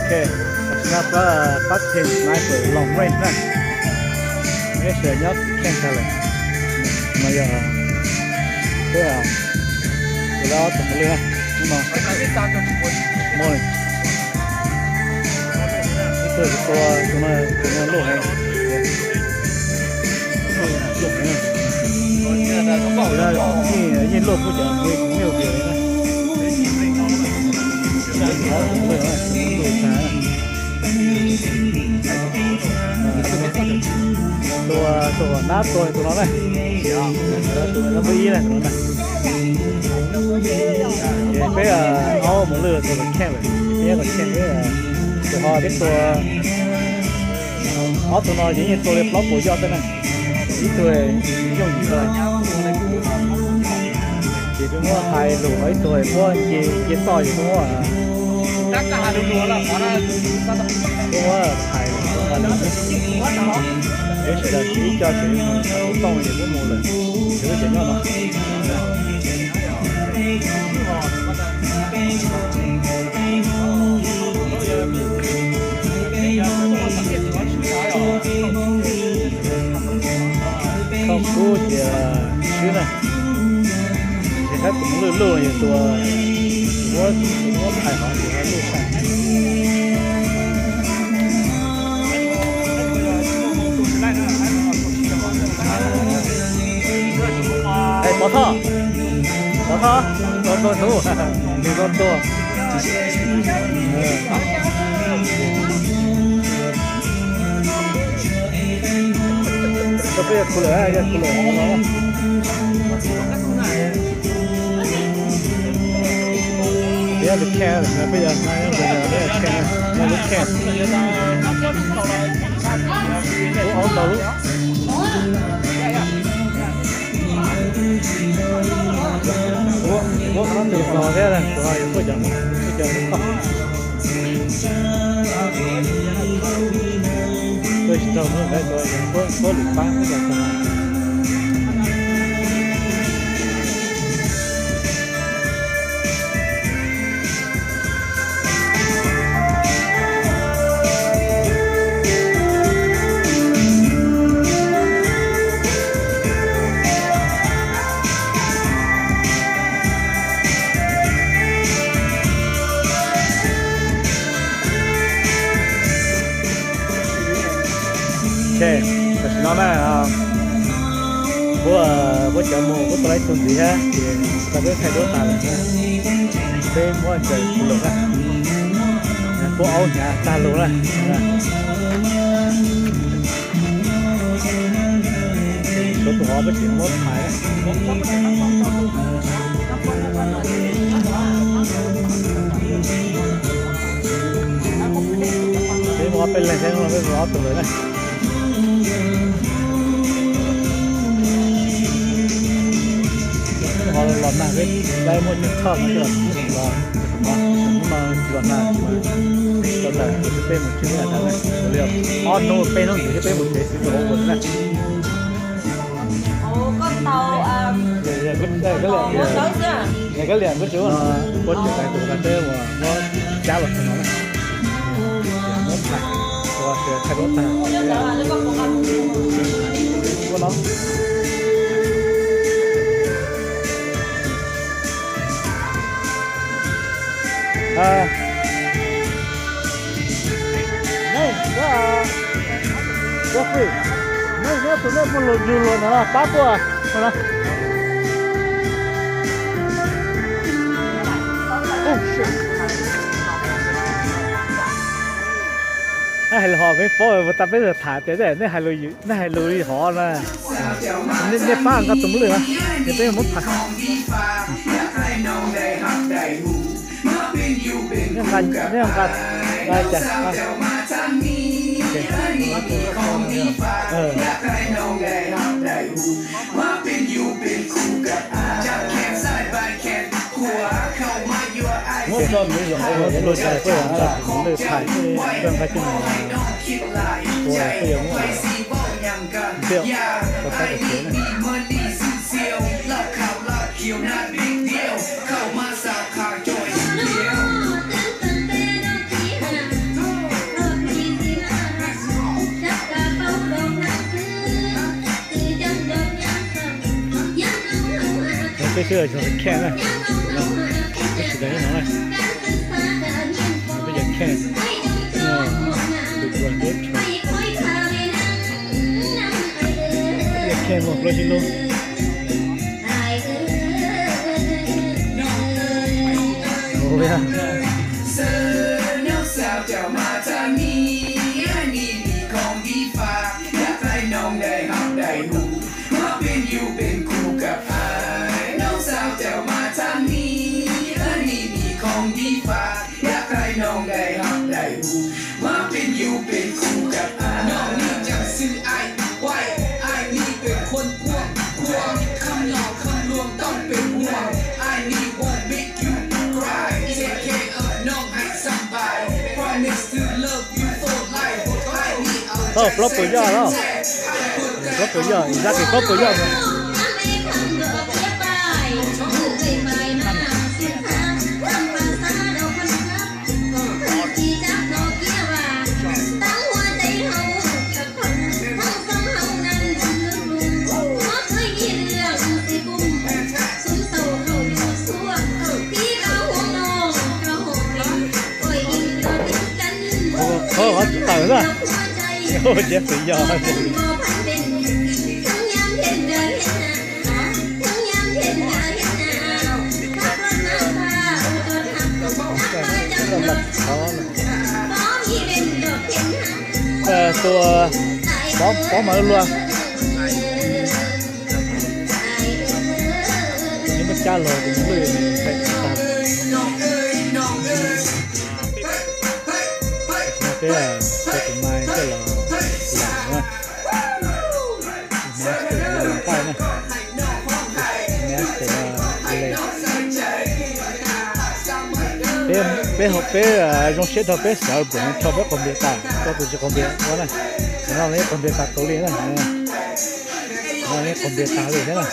Ok, tam sim no pab, pab team sniper long range na. Peb sawv daws nyob tim kheej tag lawm. No yog peb, tus dab ob tug mos lwj na, hnub no. Ib tug tua tus no, tus no luj heev. Luj heev. Yeej, yeej luj kuj cov me nyuam vias li na. Tus, tus nab tua tus no na, tus nab ib na tus no na. Ces peb aub mos lwj tua kom kheej lawm, peb kom kheej peb, tus ho peb tua, ob tug no ces yeej tua li plaub puas yoj xwb na. Ib tug yooj yim xwb. Ces peb muab hais lus los ib tug puab nce, nce toj ces peb muab, peb muab hais lus, peb sawv daws siv ib co tsev mus xav tus tooj ces peb mus lawm, ces peb tseem nyob no. Koj kub ces swb na. Ces saib tus lwj luj ces tus, tus muab, tus muab phais hov ces luj sai. Es Pov Thoj, Pov Thoj, tua tua hnub, nws tua tua. Peb yog kuv lawm, yog kuv lawm no. Peb yog lub camp, peb yog, peb yog camp, yog lub camp. Lub aub ntau lub. Muab qhov no tus xos thiab, tus ho yuav tuaj cov, tuaj cov lub toj. Tuaj tsis tau hnub ntawd tus ho yuav tuaj, tuaj lwm pab tuaj cov xos. Ok, tam sim no na, kuv, kuv cov mus kuv tau ib tug ntxiv thiab ces tau peb thaij duab tag lawm na. Peb muab ntsaws kuv lawm na. Kuv aub hnyav tag lug na. Tshuav tus hov peb tseem muab phais. Peb muaj ob peb leeg thiab, peb muaj ob tug lawm na. Ho los nag peb muaj coob tshaj no los, hnub no tsis los nag tau tawm, peb mus tsev na, li ob hnub peb hnub ntxiv thiab peb mus tsev xwb tus hov ua na. Kab liam kuv tsis ua, kuv tseem tais tus tag peb uas muab cab los txog no na. Muab phais, ua thaij duab tag. Ua no. Nej, nej, nej tus nej muaj lus yug luag ntawd pab tuaj no. Nej hais lus hov peb paub, tas peb tham tias nej hais lus, nej hais lus li hov na. Nej pab nqa tus muab lwj na, ces peb muab phais. Nej nqa, nej nqa, nqa cas. Muab tso nws yog hauv luag cas peb yog nqa tus muab lwj phais, peb nqa coj mus tua peb yuav muab ntiav rau pab tus tsev na. Xwb yog the cat na. Peb sawv daws nyob no na. Peb cov cat. Tus dua ntub tshua. Peb cov cat muaj plaub tsib lub. Ua li. Tau plaub puas yoj los? Plaub puas yoj, exactly plaub puas yoj mas. Qhov qhov tawm na. Ua ciav xwm yog. Tua pov pov mas luag. Nws muab cab los tus lwj tag. Peb cov tus mais coj los lam na. Master los lam thaij na. Master le. Peb, peb, peb zoo siab dhau peb xav pom nws rho peb qaug npias tas, koj kuv tsis qaug npias ua na. Qhov no ib qaug npias tas tau li na. Qhov no ib qaug npias tas li thiab na.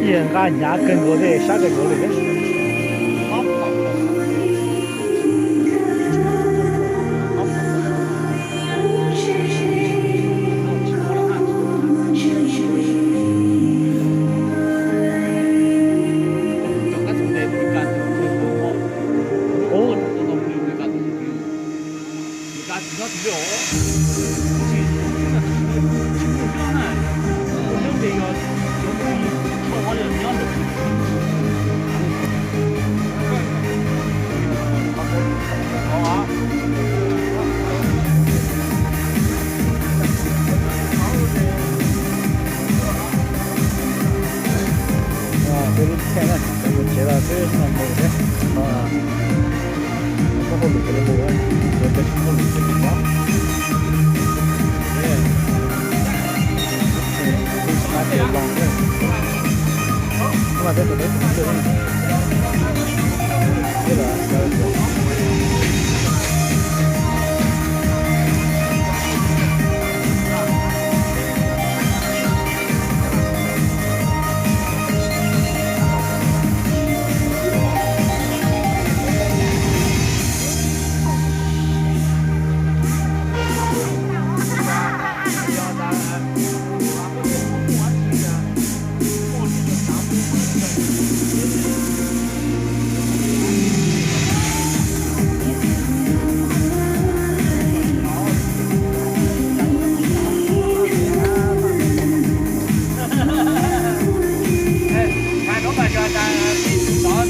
Ib yam nqa hnyav kawg nkaus li, sab kawg nkaus li thiab. Peb lub tsheb na, cov mus tsev los twb mus thiab. Koj hauj lwm ces mus, cov tsis hauj lwm ces mus.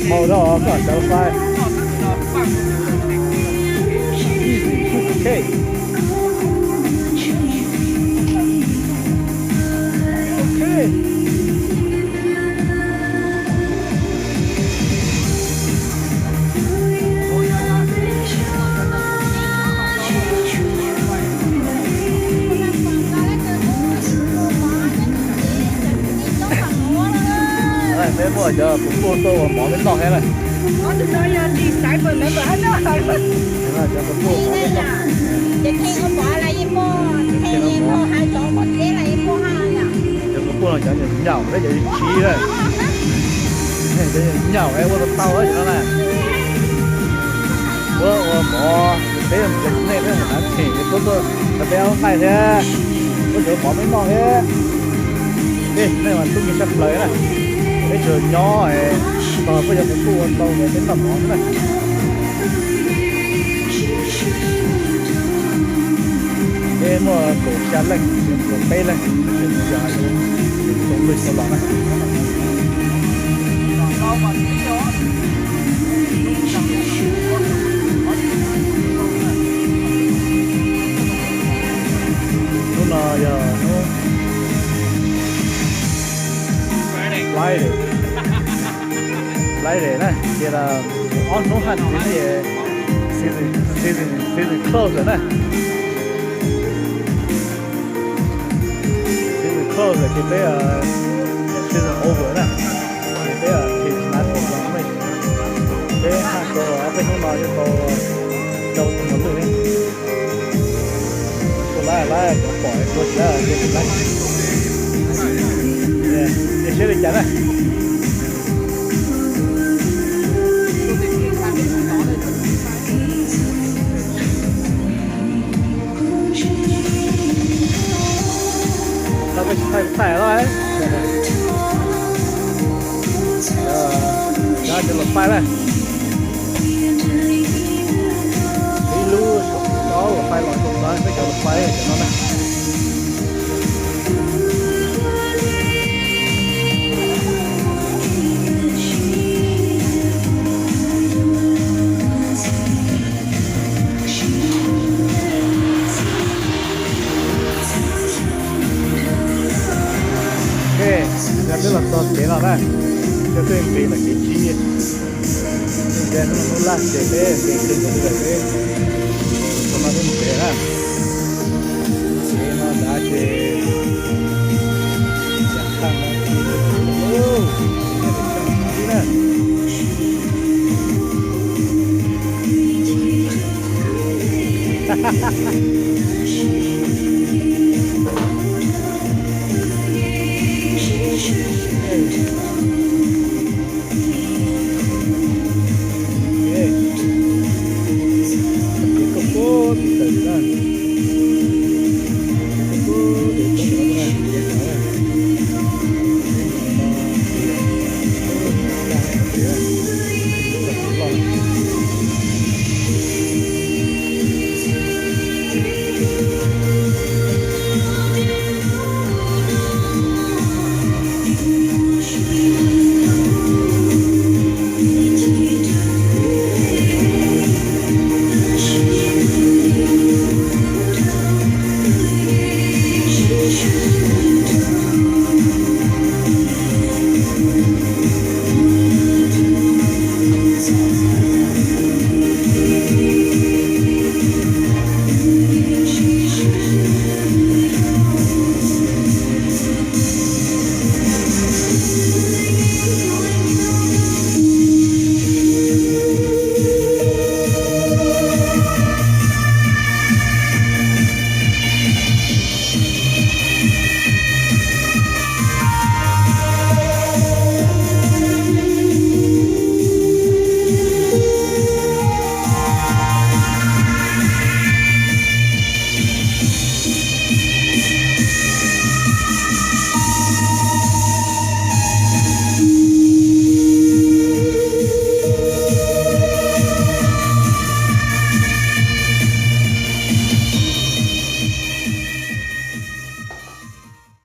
Màu đó có tờ khai. Easy, two K. Ok. Peb muaj cov pus puj tuaj ua mov peb noj thiab lawm. Cov pus puj mov peb noj. Ces peb ua mov, cov pus puj no cov nyaum nyaum peb cov tsiv lawm. Nyaum es ua tau tau ces no na. Ua ua mov, peb nej peb mus hnav tshem es tuaj tuaj rau peb ob nqaij thiab. Ua cov mov peb noj thiab. Nej mas tub me sab plaws na. Peb tsuas nyob es tos peb cov mus kuj ua tau peb noj mov xwb na. Peb muaj kaum xya leej, kaum peb leej, yog tus lwj tau los na. Hnub no yog hnub Friday, Friday na, ces ob hnub haj tsev ne, season, season, season close lawm na. Season close lawm ces peb, season over na, ces peb thim hnav tshem los ne. Peb haj tau ob peb hnub no yuav tau rau tus mos lwj ne. Tus lab lab cov pom tua tsis lab tua tsis lab. Es siab li cas na. Tau peb tsis thaij kuv thaij los. Cov cov los pais na. Ib lub ob los pais los tus no peb cov los pais cov no na. Ok, yog peb los txog tsev no na, coj peb nqis ntawm kev tsib, ntsia hnub laj ces peb nqis nqis ntawm peb, txog no peb mus tsev na. Tsev no nrad ces ua, ib na.